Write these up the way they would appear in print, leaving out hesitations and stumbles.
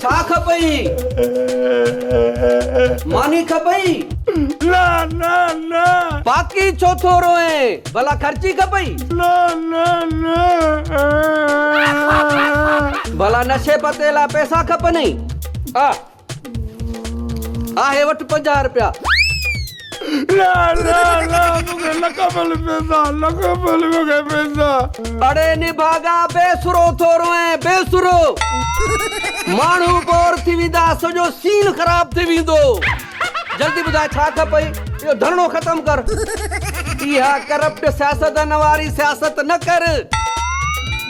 ڇا کپئي؟ ماني کپئي؟ نه نه نه. باقي ڇو ٿو روئين؟ ڀلا خرچي کپئي؟ نه نه نه. ڀلا نشي پتي لاء پئسا کپنئي؟ آ. آهي وٺ 50 رپيا. نه نه نه مون کي نه کپن پئسا نه کپن مون کي پئسا. اڙي نڀاڳا بي سرو ٿو روئين بي سرو. ماڻهو بور ٿي ويندا سڄو سين خراب ٿي ويندو. جلدي ٻڌاء ڇا کپئي اهو ڌرڻو ختم ڪر. اها ڪرپٽ سياستدان واري سياست نه ڪر.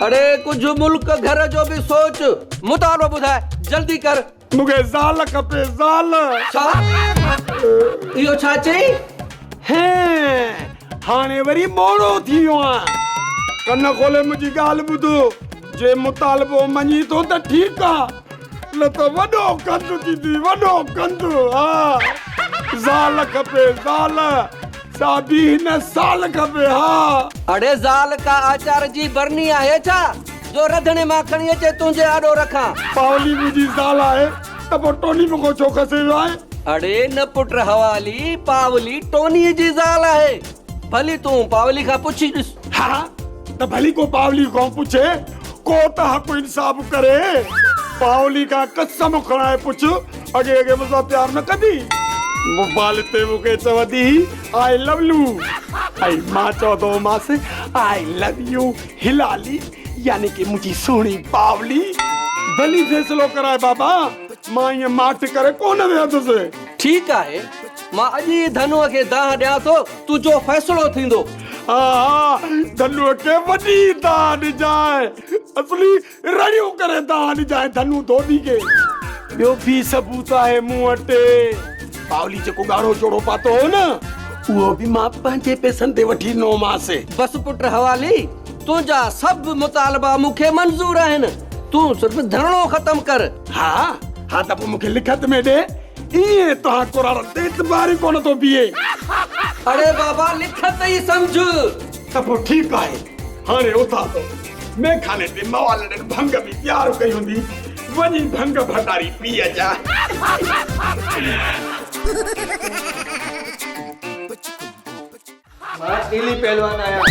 اڙي ڪجهه ملڪ گهر جو به سوچ. مطالبو ٻڌاء جلدي ڪر. مون کي زال کپي زال. ڇا؟ اهو ڇا چئي؟ هين هاڻي وري ٻوڙو ٿي ويو آهيان. ڪن کولي منهنجي ڳالهه ٻڌ. جي مطالبو مڃين ٿو ته ٺيڪ آ نه ته وڏو ڪنڌ ٿيندي وڏو ڪنڌ. ها زال کپي زال سا به هن سال کپي ها. اڙي زال ڪا آچار جي برني آهي ڇا؟ جو رڌڻي مان کڻي اچي تنهنجي آڏو رکان. پاولي منهنجي زال آهي ته پوء ٽوني مون کان ڇو کسي ويو آهي؟ اڙي نه پٽ حوالي، پاولي ٽونيء جي زال آهي. ڀلي تون پاولي کان پڇي ڏس. ها ته ڀلي ڪو پاولي کان پڇي، ڪو ته حق انصاف ڪري. پاولي کان قسم کڻائي پڇ، اڳي اڳي مون سان پيار نه ڪندي. موبائل تي مون کي چوندي هئي آء لو يو ۽ مان چوندو هومانس آء لو يو. هلالي يعني ڪي منهنجي سهڻي پاولي. ڀلي فيصلو ڪرائي بابا، مان ائين ماٺ ڪري ڪونه ويهندس. ٺيڪ آهي، مان اڄ ئي ڌنوء کي دانهن ڏيان ٿو، تنهنجو فيصلو ٿيندو. ها ها، ڌنوء کي وڏي دانهن ڏجانء، اصلي رڙيون ڪري دانهن ڏجانء ڌنو ڌوٻي کي. ٻيو به ثبوت آهي مون وٽ. پاولي جيڪو ڳاڙهو جوڙو پاتو هو نه، اهو به مان پنهنجي پئسن تي وٺي ڏنومانس. بس پٽ حوالي، تنهنجا سڀ مطالبا مون کي منظور آهن. تون صرف ڌرڻو ختم ڪر. ها ها ته پوء مون کي لکت ۾ ڏي. ائين توهان ڪراڙن تي اعتبار ئي ڪونه ٿو بيهي. اڙي بابا لکت ئي سمجهه. ته پوء ٺيڪ آهي. هاڻي اٿان ٿو. ميخاني تي موالڙن ڀنگ به تيار ڪئي هوندي. وڃي ڀنگ ڀنڊاري پي اچان. مان تيلي پهلوان آهيان.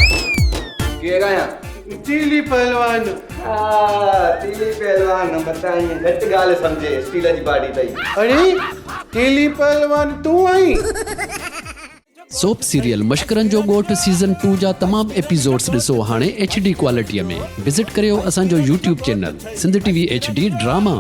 ڪير آهيان؟ تيلي پهلوان. ها تيلي پهلوان متان ائين گهٽ ڳالهه سمجهي اسٽيل جي باڊي اٿئي. اڙي تيلي پهلوان تون آهين؟ سوپ سيريل مشڪرن جو ڳوٺ سيزن ٽو جا تمام ايپيسوڊس ڏسو هاڻي ايڇ ڊي ڪوالٽي ۾ وزٽ ڪريو اسان جو YouTube channel Sindh T V H D drama.